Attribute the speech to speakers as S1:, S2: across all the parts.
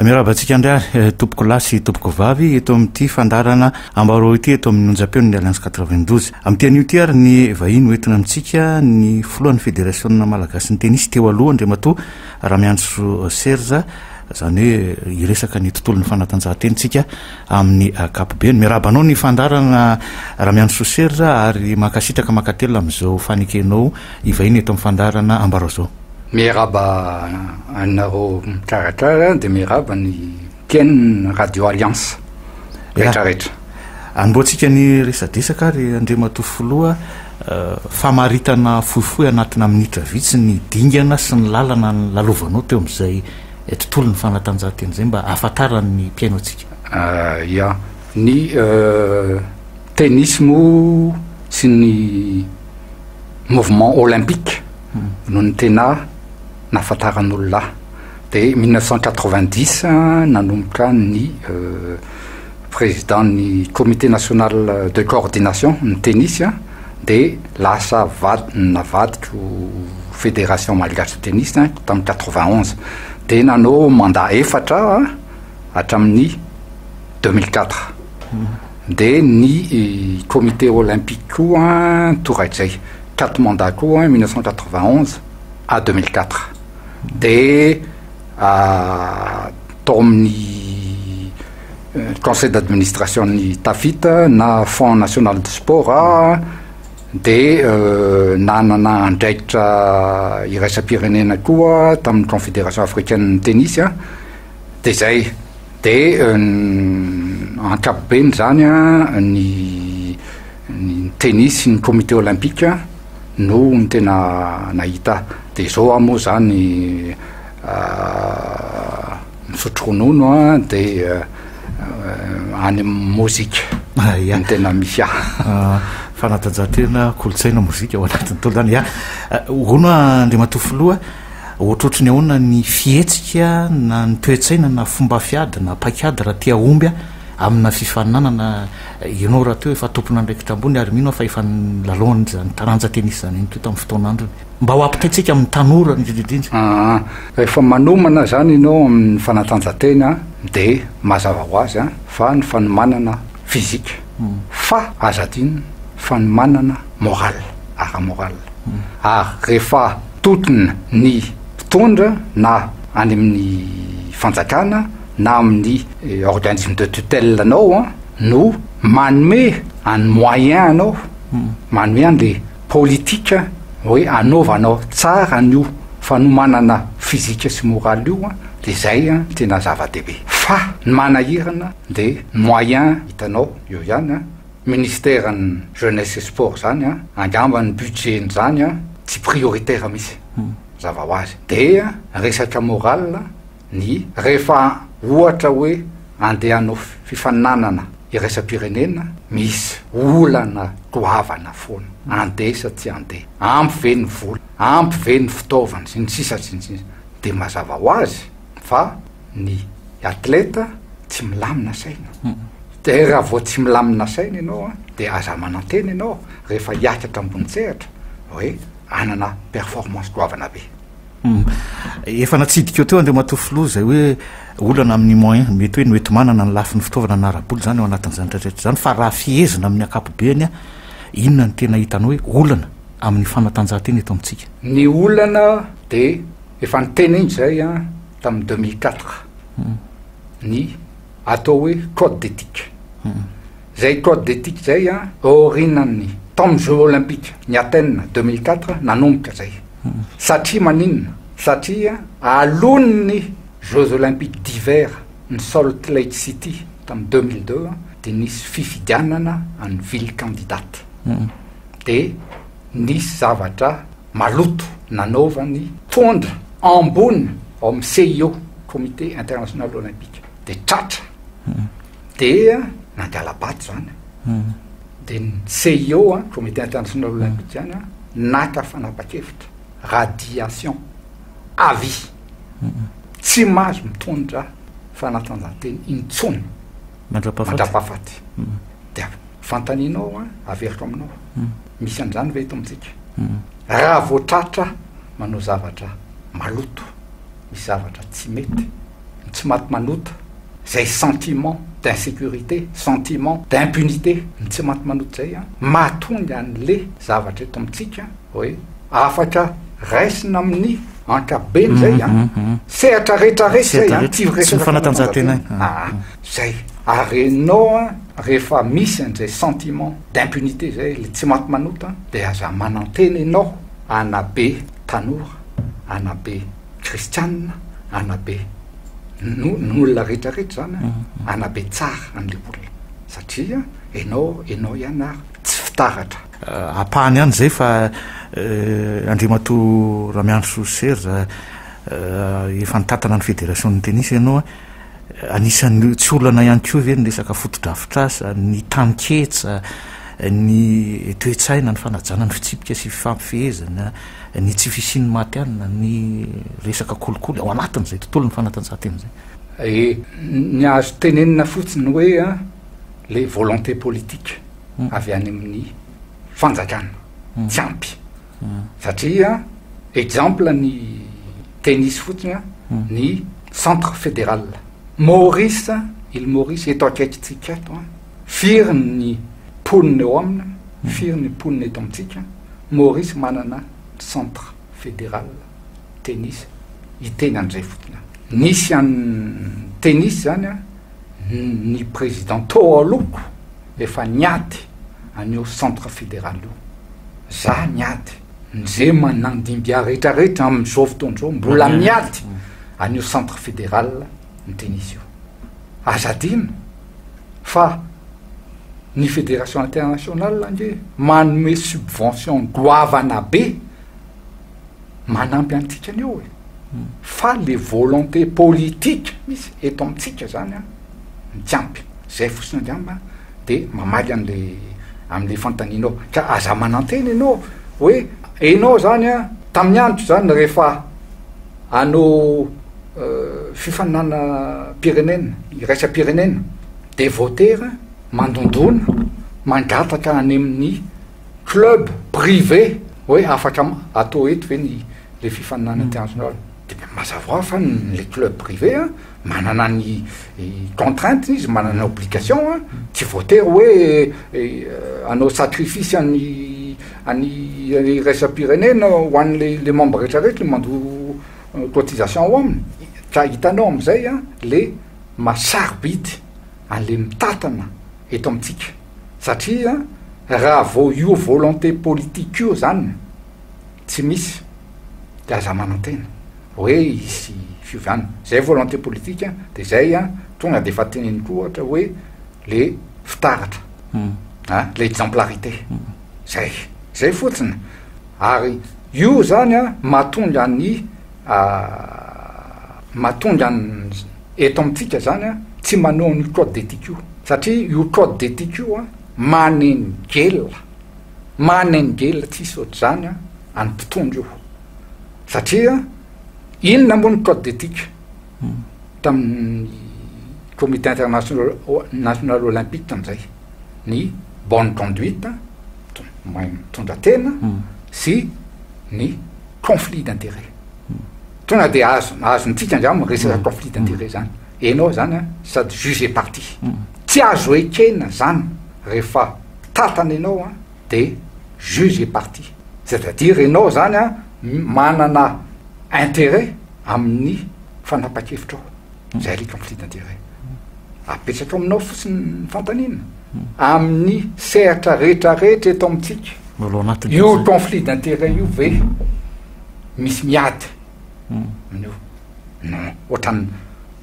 S1: Miarahaba antsika indray ary eh, tompoko lahy sy tompoko vavy eto amin'ity fandaharana Ambarao ity eto amin'ny onjam-peon'ny Alliance 92. Amin'ity anio ity ary ny vahiny hoentina amintsika ny filohan'ny Federasiona Malagasin'ny Tenisy teo aloha Andriamatoa Ramiandrisoa Serge, izany hoe hiresaka ny tontolon'ny fanatanjahantena isika amin'ny ankapobeny. Miarahaba anao ny fandaharana Ramiandrisoa Serge ary mankasitraka mankatelina amin'izao fanekenao hivahiny eto amin'ny fandaharana Ambarao izao.
S2: Miarahaba anareo mikarakara dia miarahaba ny mpihaino Radio Alliance rehetra rehetra.
S1: Anombohantsika ny resadresaka ary Andriamatoa Filoha, famaritana fohifohy anatina minitra vitsy ny dingana sy ny lalana nolalovanao teo amin'izay tontolon'ny fanatanjahantena izay mba ahafantaran'ny mpihaino antsika.
S2: Ya, ny tennis moa sy ny mouvement olympique no ny tena nahafantaran'olona ahy. Dia 1990 nanomboka ny président ny comité national de coordination ny tennis dia lasa vad- navadiko fédération malgache de tennis tamin'ny 91 dia nanao mandat efatra hatramin'ny 2004 dia ny comité olympique koa torak'izay quatre mandats koa 1991 à 2004 dia tao amin'ny conseil d'administration ny Tafit na Fonds national du sport dia nanana andraikitra iraisam-pirenena koa tamin'ny confédération africaine ny tennis dia zay dia ankapobeny zany ny ny tennis ny comité olympique no ny tena nahita ahy de zao aho moa zany misotro ronono an de any amin'ny mozika no tena misy ahy.
S1: Fanatanjahantena, kolontsaina, mozika ao anatin'ny tontolo zany. Ya, hono Andriamatoa Filoha, ohatrohatry ny ahoana ny fihetsika na ny toe-tsaina na fomba fiady na paikady raha te hahomby amina fifaninanana, ianao rahateo efa tompon'andraikitra ambony ary mino aho fa efa nilalao an'izany taranja tennis izany ihany koa tamin'ny fotoan'androny. Mba ho ampitaintsika amin'ny tanora indrindra indrindra.
S2: Aa, rehefa manomana izany ianao amin'ny fanatanjantena dia mazava ho azy fa ny fanomanana physique fa aza adino fanomanana moral, ara-moral. Ary rehefa totona ny mpitondra na any amin'ny fanjakana na amin'ny organisme de tutelle anao no manome any moyen anao, manome an'le politique hoe anaovanao tsara an'io fanomanana physique sy morale io de zay tena zava-dehibe. Fa ny manahirana de moyen hitanao eo ihany an, ministère ny jeunesse et sport zany an, angamba ny budget-ny zany an tsy prioritaire mihitsy, mazava ho azy. De resaka morale Ny rehefa ohatra hoe andeha hanao fifaninanana iraisam-pirenena, misy olana goavana foana, andeha sa tsy andeha, ampy ve ny vola, ampy ve ny fitaovana, sy ny sisa sy ny sisa, dia mazava ho azy fa ny atleta tsy milamina saina, dia raha vao tsy milamina saina ianao dia aza manantena ianao rehefa hiakatra ambony sehatra hoe hanana performance goavana be.
S1: Efa natsidika eo teo Andriamatoa Filoha izay hoe olana amin'ny moyen, mety hoe ny hoenti-manana ny lafiny fitaovana na ara-bola izany ao anatin'izany rehetra izany fa raha fehezina amin'ny ankapobeny, inona no tena hitanao hoe olana amin'ny fanatanjahantena eto amintsika?
S2: Ny olana dia efa niteny iny izay an tamin'ny 2004 ny atao hoe code d'éthique. Izay code d'éthique izay an aorianan'ny tamin'ny jeux olympiques ny Athènes 2004 nanomboka izay. Satria maninona? Satria alohan'ny Jeux Olympiques d'hiver ny Salt Lake City tamin'ny 2002 dia nisy fifidianana an'ny ville candidate. Dia nisy zavatra maloto nanaovan'ny mpitondra ambony ao amin'ny CIO, Comité International Olympique, dia tratra. Dia nangala-bato izany. Dia ny CIO, Comité International Olympique izany, naka fanapa-kevitra, radiation à vie, tsy mahazo mitondra fanatanjahantena intsony mandra-pahafaty. Dia fanontanianao averiko aminao, misy an'izany ve eto amintsika? Raha vao tratra manao zavatra maloto, misy zavatra tsy mety. Ny tsy maty manota, zay sentiment d'insécurité, sentiment d'impunité, ny tsy maty manota zay an, mahatonga an'le zavatra eto amintsika hoe afaka raisina amin'ny ankapobeny zay an, sehatra rehetra rehetra zay an, tsy
S1: resaka fanatanjahantena
S2: aa, zay, ary enao an rehefa misy an'izay sentiment d'impunité zay, le tsy maty manota, de aza manantena enao hanabe tanora, hanabe kristianina, hanabe no ny olona rehetra rehetra zany an, hanabe tsara an'le olona satria enao enao ihany ary tsy fitaratra.
S1: Ampahany ihany izay fa Andriamatoa Ramiandrisoa Serge efa nitantana ny federasion'ny tennis ianao an, anisan'ny tsy olana ihany koa ve ny resaka fotodrafitrasa, ny taninketsa, ny toe-tsaina, ny fanajana ny fitsipika sy fifampifehezana, ny tsy fisian'ny matihanina, ny resaka kolikoly ao anatin'izay tontolon'ny fanatanjahantena izay?
S2: E, ny azo tenenina fotsiny hoe le volonté politique avy any amin'ny fanjakana tsy ampy satria exemple ny tennis fotsiny a ny centre fédéral Maurice, île Maurice eto akaikintsika eto a, firy ny mponina eo aminy, firy ny mponina eto amintsika, Maurice manana centre fédéral tennis, hiteny an'izay fotsiny aho. Nisy an'ny tennis zany a, ny président teo alohako efa niady an'io centre fédéral io, za niady, nze manandimby ahy rehetra rehetra amin'izao fotoana izao mbola miady an'io centre fédéral ny tennis io. Aza adino fa ny fédération internationale ange manome subvention goavana be manampy antsika an'io e, fa le volonté politique misy eto amintsika zany an ny tsy ampy, zay fotsiny angamba de mamaly an'le am'le fanontanianao, ka aza manantena ianao hoe enao zany an tamin'ny andro zany rehefa hanao fifaninanam-pirenena iraisam-pirenena de voatery mandondona mangataka any amin'ny club privé hoe afaka atao eto ve ny le fifaninanana international, de mazava ho azy fa ny le club privé an manana ny contrainte izy, manana obligation an, tsy voatery hoe hanao sacrifice any any iraisam-pirenena ho an'le le membre rehetra rehetra mandoa cotisation ao aminy, ka hitanao am'izay an le maha sarobidy an'le mitantana eto amintsika satria raha vao io volonté politique io zany tsy misy de aza manantena hoe hisy fiovana, zay volonté politique de zay an tonga de efa teneniko ohatra hoe le fitaratra an, le exemplarité zay, zay fotsiny ary io zany an mahatonga ny mahatonga ny eto amintsika zany an tsy manoa an'io code d'éthique io satria io code d'éthique io an manengelina manengelina tsisy ohatr'izany an any mpitondra io satria inona moa ny code d'éthique tamin'ny comité international national olympique tam'izay ny bonne conduite mahay mitondra tena sy ny conflit d'intérêt tonga de azo azontsika angamba miresaka conflit d'intérêt zany enao zany an sady juge et partie tsy azo ekena zany rehefa tatana enao an de juge et partie c'est à dire enao zany an manana intérêt amin'ny fanapa-kevitrao zay le conflit d'intérêt apetraka aminao fotsiny ny fanontaniana amin'ny sehatra rehetra rehetra eto amintsika io conflit d'intérêt io ve misy miady amin'io non ohatran'ny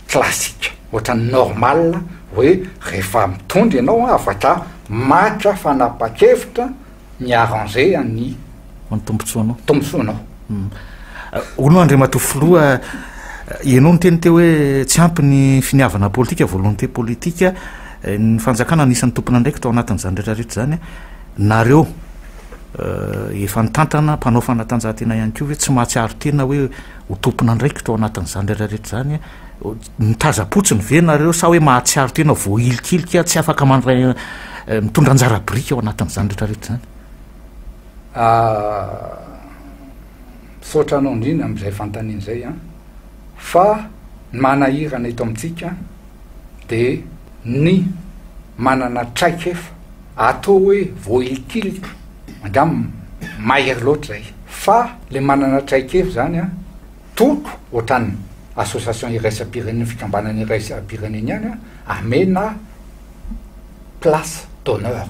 S2: classique ohatran'ny normal hoe rehefa mitondra ianao afaka maka fanapa-kevitra mi-arranger an'ny
S1: Ny tombontsoanao.
S2: Tombontsoanao.
S1: Hono Andriamatoa Filoha, ianao niteny teo hoe tsy ampy ny finiavana politika, volonté politique, ny fanjakana anisan'ny tompon'andraikitra ao anatin'izany rehetra rehetra izany. Nareo efa nitantana, mpanao fanatanjahantena ihany koa ve tsy mahatsiaro tena hoe ho tompon'andraikitra ao anatin'izany rehetra rehetra izany? Mitazam-potsiny ve nareo sa hoe mahatsiaro tena voahilikilika tsy afaka mandray mitondra anjara biriky ao anatin'izany rehetra rehetra izany?
S2: Misaotra anao indrindra amin'izay fanontaniana izay an! Fa. Ny manahirana eto amintsika de ny manana traikefa atao hoe voahilikilika, angamba mahery loatra zay, fa le manana traikefa zany an, toko ohatran'ny association iraisam-pirenena, fikambanana iraisam-pirenena ihany an, amena place d'honneur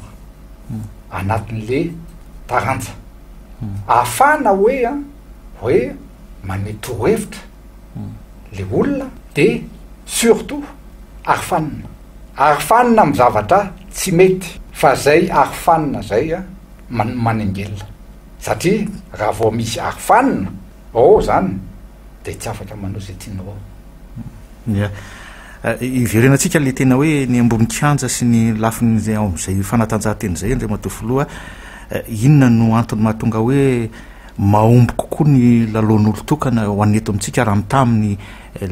S2: anatin'le taranja, ahafahana hoe an, hoe manome torohevitra le olona de surtout arofanina, arofanina amy zavatra tsy mety fa zay arofanina zay a man- manengelina satria raha vao misy arofanina ao zany de tsy afaka manao zay tianao ao.
S1: Ya. Iverenantsika le tena hoe ny ambony kianja sy ny lafiny izay ao amin'izay fanatanjahantena izay Andriamatoa Filoha, inona no antony mahatonga hoe mahomby kokoa ny lalaon'olon-tokana ho an'ny eto amintsika raha mitaha amin'ny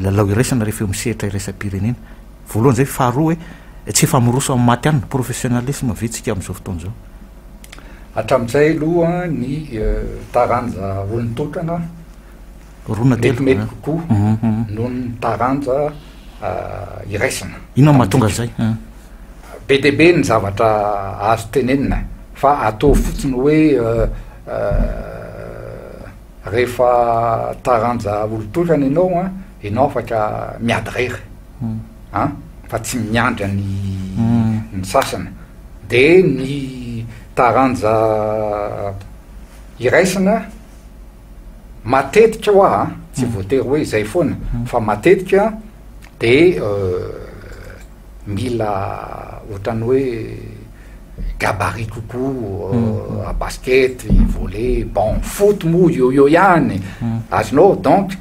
S1: lalao iraisana rehefa eo amin'ny sehatra iraisam-pirenena? Voalohany izay, faharoa hoe tsy efa miroso amin'ny matihanina, professionnalisme, ve tsika amin'izao fotoana izao?
S2: Hatramin'izay aloha ny taranja olon-tokana
S1: Roa na telo.
S2: Metimety kokoa noho ny taranja iraisana.
S1: Inona no mahatonga an'izay?
S2: Be dia be ny zavatra azo tenenina fa ataovy fotsiny hoe rehefa taranja olon-tokana ianao an, ianao afaka miady irery an, fa tsy miandry ny ny sasany. De ny taranja iraisana Matetika hoa a, tsy voatery hoe izay foana fa matetika de mila ohatran'ny hoe gabarit kokoa basket, volley, bon foot moa eo eo ihany, azonao donc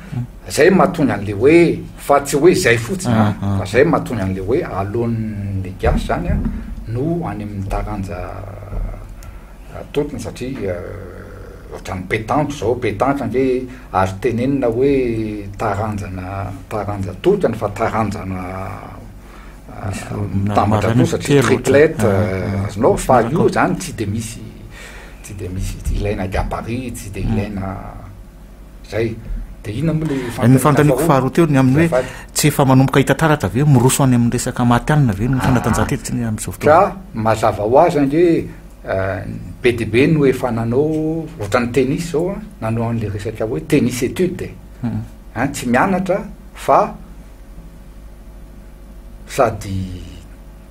S2: zay mahatonga an'le hoe fa tsy hoe zay fotsiny an, fa zay mahatonga an'le hoe aleon'ny gasy zany an no any amin'ny taranja Tokony satria ohatran'ny petanque zao, petanque ange azo tenenina hoe taranjana taranja tokana fa taranjana mitambatra koa satria triplette azonao fa io zany tsy de misy tsy de misy ilaina gabarit, tsy de ilaina Zay. De inona moa le
S1: Ny fanontaniako faharoa teo ny amin'ny hoe tsy efa manomboka hita taratra ve miroso any amin'ny resaka matihanina ve ny fanatanjahantena tsy ny amin'izao fotoana?
S2: Ka mazava ho azy ange be dia be no efa nanao ohatran'ny tennis zao an, nanao an'le resaka hoe tennis étude e. An, tsy mianatra fa sady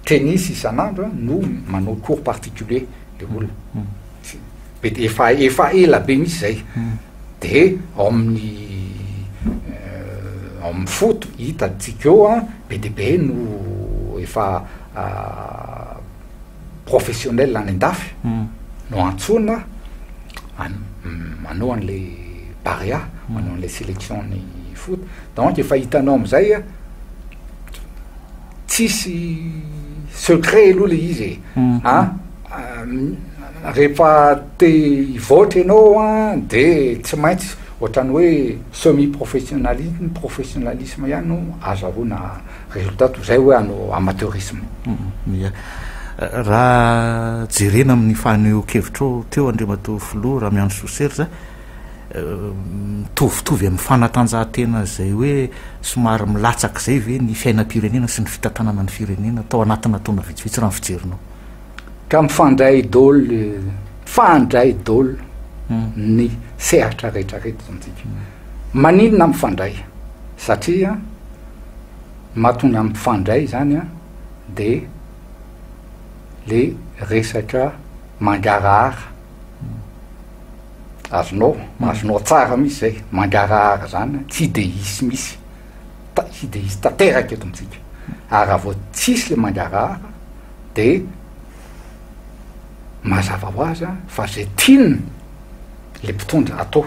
S2: tennis isan'andro no manao cours particulier le olona. Be dia efa efa ela be mihitsy zay. De ao amin'ny ao amin'ny foot hitantsika eo an, be dia be no efa professionnel any an-dafy no antsoina an- manao an'le Barea, manao an'le sélection ny foot, donc efa hitanao am'zay an, tsisy secret aloha le izy e, an, rehefa te hivoatra ianao an de tsy maintsy ohatran'ny hoe semi professionnalisme, professionnalisme ihany no azahoana résultat toy izay hoe hanao amateurisme.
S1: Ia. Raha jerena amin'ny fanehoan-kevitrao teo Andriamatoa Filoha Ramiandrisoa Serge, mitovitovy amin'ny fanatanjahantena izay hoe somary milatsaka izay ve ny fiainam-pirenena sy ny fitantanana ny firenena tao anatina taona vitsivitsy raha ny fijerinao?
S2: Ka mifandray daholo, mifandray daholo ny sehatra rehetra rehetra eto amintsika. Maninona mifandray? Satria ny mahatonga mifandray zany an, de le resaka mangarahara. Azonao, azonao tsara mihitsy zay, mangarahara zany tsy de hisy misy, tsy de hisy tanteraka eto amintsika, ary raha vao tsisy le mangarahara de mazava ho azy an fa zay tiany le mpitondra atao,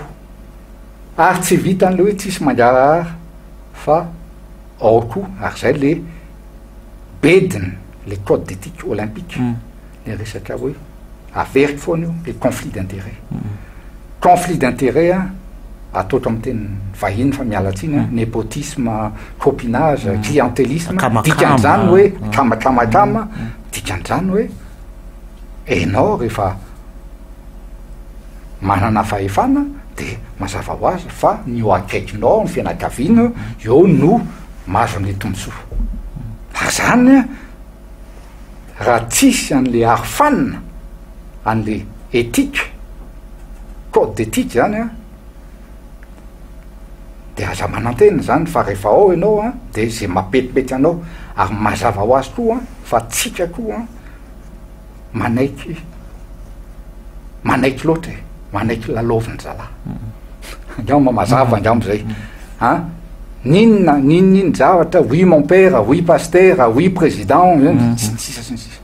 S2: ary tsy vitan'le hoe tsisy mangarahara fa ao koa ary zay le bediny le code d'ethique olympique le resaka hoe Averiko foana io, le conflit d'intérêt. Conflit d'intérêt an, ataoko amin'ny teny vahiny fa miala tsiny an, népotisme, copinage, clientélisme, dikan'izany hoe akamakamakama, dikan'izany hoe enao rehefa manana fahefana de mazava ho azy fa ny eo akaikinao, ny fianakaviana eo no. mahazo an'le tombontsoa. Ary zany an, raha tsisy an'le arofanina, an'le éthique, code d'éthique zany an, de aza manantena zany fa rehefa ao ianao an, de ze mampetimety anao, ary mazava ho azy koa an, fa tsika koa an, manaiky manaiky loatra e, manaiky lalaovin-dry zalahy, angamba mazava angamba zay an, n'inona n'inon'inona zavatra oui mon père, oui pasteur, oui président, sy ny sisa sy ny sisa,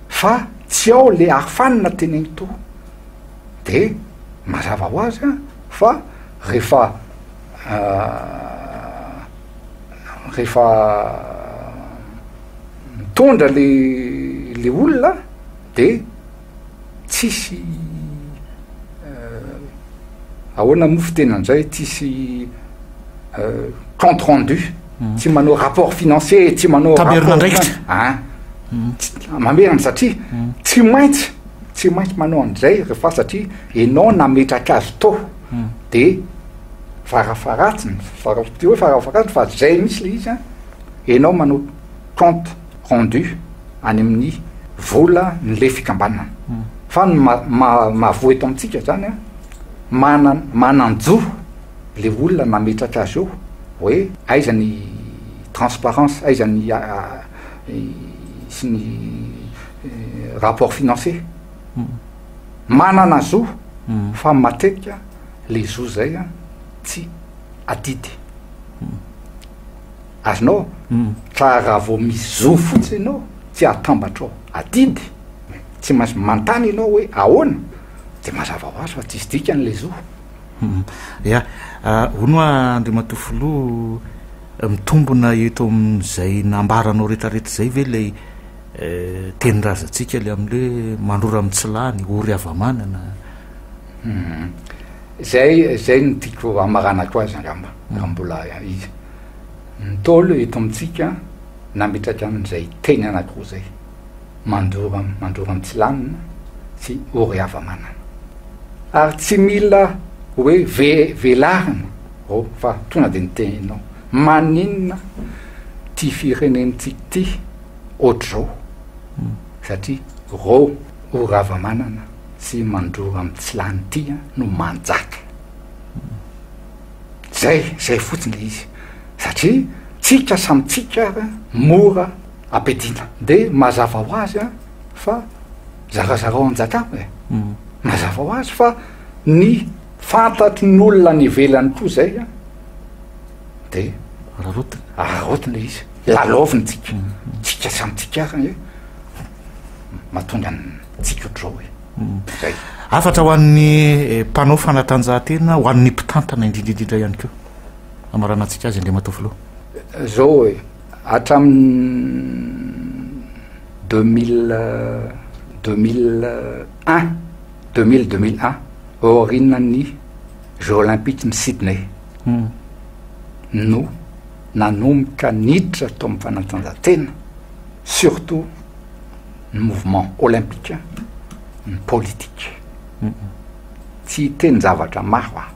S2: fa tsy ao le arofanina teneniko teo, de mazava ho azy an fa rehefa rehefa mitondra le le olona de tsisy ahoana moa fiteny an'izay tsisy compte rendu tsy manao rapport financier tsy manao
S1: Tamberin'andraikitra.
S2: An mamerina satria tsy maintsy tsy maintsy manao an'izay rehefa satria enao nametraka azy tao de farafaharatsiny fara- tsy hoe farafaharatsiny fa zay mihitsy le izy an enao manao compte rendu any amin'ny vola n'le fikambanana fa ny ma- ma- mahavoa eto amintsika zany an manan- manan-jo le olona nametraka azy eo hoe aiza ny transparence aiza ny sy ny rapport financier manana zo fa matetika le zo zay an tsy adidy Azonao? Fa raha vao misy zo fotsiny ianao, tsy atambatrao adidy, tsy maintsy manontany ianao hoe ahoana, dia mazava ho azy fa tsisy dikany ilay zo.
S1: Ya, hono hoa Andriamatoa Filoha, mitombina eto amin'izay nambaranao retraretra izay ve ilay tenin-drazantsika ilay amin'ny hoe mandrora amin'ny tsy lany, ory hava-manana?
S2: Izay, izay no tiako hamaranako azy angamba, raha mbola izy. Ny Ntaolo eto amintsika nametraka an'izay teny anankiroa izay, mandrora mandrora mitsilanina sy ory hava-manana. Ary tsy mila hoe ve velarina ô fa tonga dia ny teninao. Maninona ty firenentsika ty ohatr'izao? Satria rô ory hava-manana sy mandrora mitsilany ty no manjaka. Zay, zay fotsiny le izy. Satria tsika samy tsika ary mora ampiadiana. De mazava ho azy an, fa zarazarao anjakao e. Mazava ho azy fa ny fantatry ny olona any ivelany koa zay an, de
S1: Araraotina.
S2: Araraotina le izy. Lalaovina tsika. Tsika samy tsika ary anie mahatonga antsika ohatr'izao e. Zay.
S1: Hafatra ho an'ny mpanao fanatanjahantena, ho an'ny mpitantana indrindra indrindra ihany koa. Hamaranantsika azy Andriamatoa Filoha.
S2: Zao e, hatramin'ny 2000, 2001, 2000, 2001, aorianan'ny Jeux Olympiques ny Sydney no nanomboka niditra tao amin'ny fanatanjahantena, surtout ny mouvement olympique, ny politique. Tsy hiteny zavatra maro aho,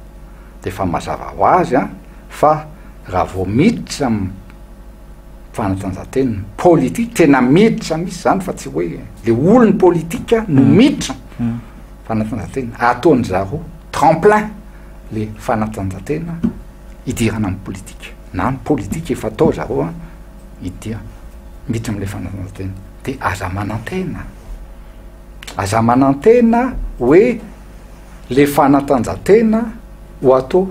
S2: de efa mazava ho azy an, fa raha vao miditra am fanatanjahantena ny politique, tena miditra mihitsy zany fa tsy hoe le olon'ny politique no miditra fanatanjahantena, ataony zareo tremplin le fanatanjahantena hidirana am politique, na ny politique efa atao zareo an, hidia miditra amle fanatanjahantena, de aza manantena. Aza manantena hoe le fanatanjatena ho atao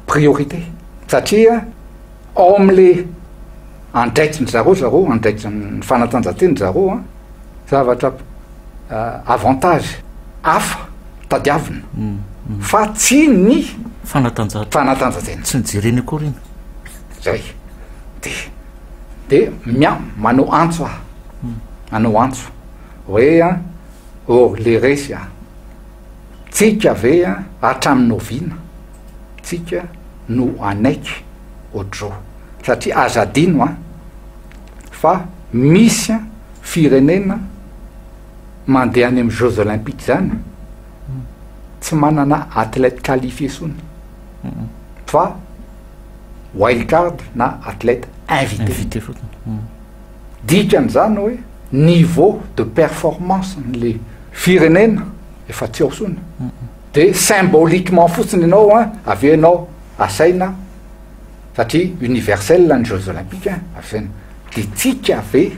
S2: priorité satria ao amle andraikitry zareo zareo andraikitry ny fanatanjatena zareo an, zavatra avantage hafa tadiavina fa tsy ny
S1: Fanatanjahantena.
S2: fanatanjatena.
S1: Tsy nijereny akory iny.
S2: Zay. De de mia- manao antso aho, manao antso. Hoe an, or le resy an, tsika ve an hatramin'ny oviana tsika no hanaiky ohatr'izao, satria aza adino an fa misy an firenena mandeha any amin'ny jeux olympiques zany tsy manana athlète qualifié sony fa. Wild card na athlète invité.
S1: Invité fotsiny.
S2: Dikan'izany hoe niveau de performance n'le firenena efa tsy ao tsony. De symboliquement fotsiny ianao an, avy eo ianao asaina satria universel ny jeux olympiques an, asaina. De tsika ve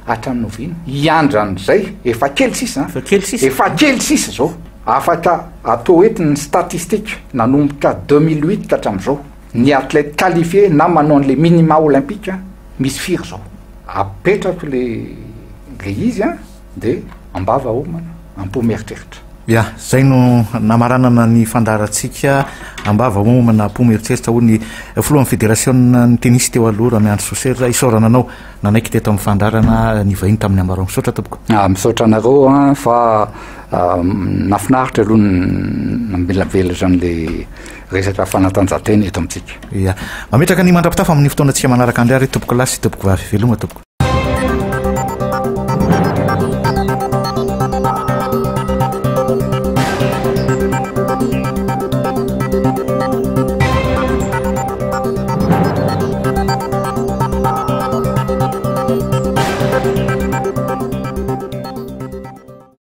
S2: hatramin'ny oviana hiandry an'izay? Efa kely sisa an.
S1: Efa kely sisa.
S2: Efa kely sisa zao. Afaka atao eto ny statistique nanomboka 2008 ka hatramin'izao. Ny athlète qualifié na manao an'le minima olympique misy firy zao? Apetrako le le izy an de ambava homana, am-po mieritreritra.
S1: Ya, zay no namaranana ny fandaharantsika ambava homana, am-po mieritreritra hoy ny filohan'ny federasiona ny tenisy teo aloha Ramiandrisoa Serge. Isaorana anao nanaiky teto amin'ny fandaharana nivahiny tamin'ny ambarao. Misaotra tompoko.
S2: Ah, misaotra anareo an fa nafinaritra aloha ny namelavelatra an'le resaka fanatanjahantena eto amintsika.
S1: Ya. Mametraka ny mandra-pitafa amin'ny fotoanantsika manaraka indray ary tompokolahy sy tompokovavy. Veloma tompoko.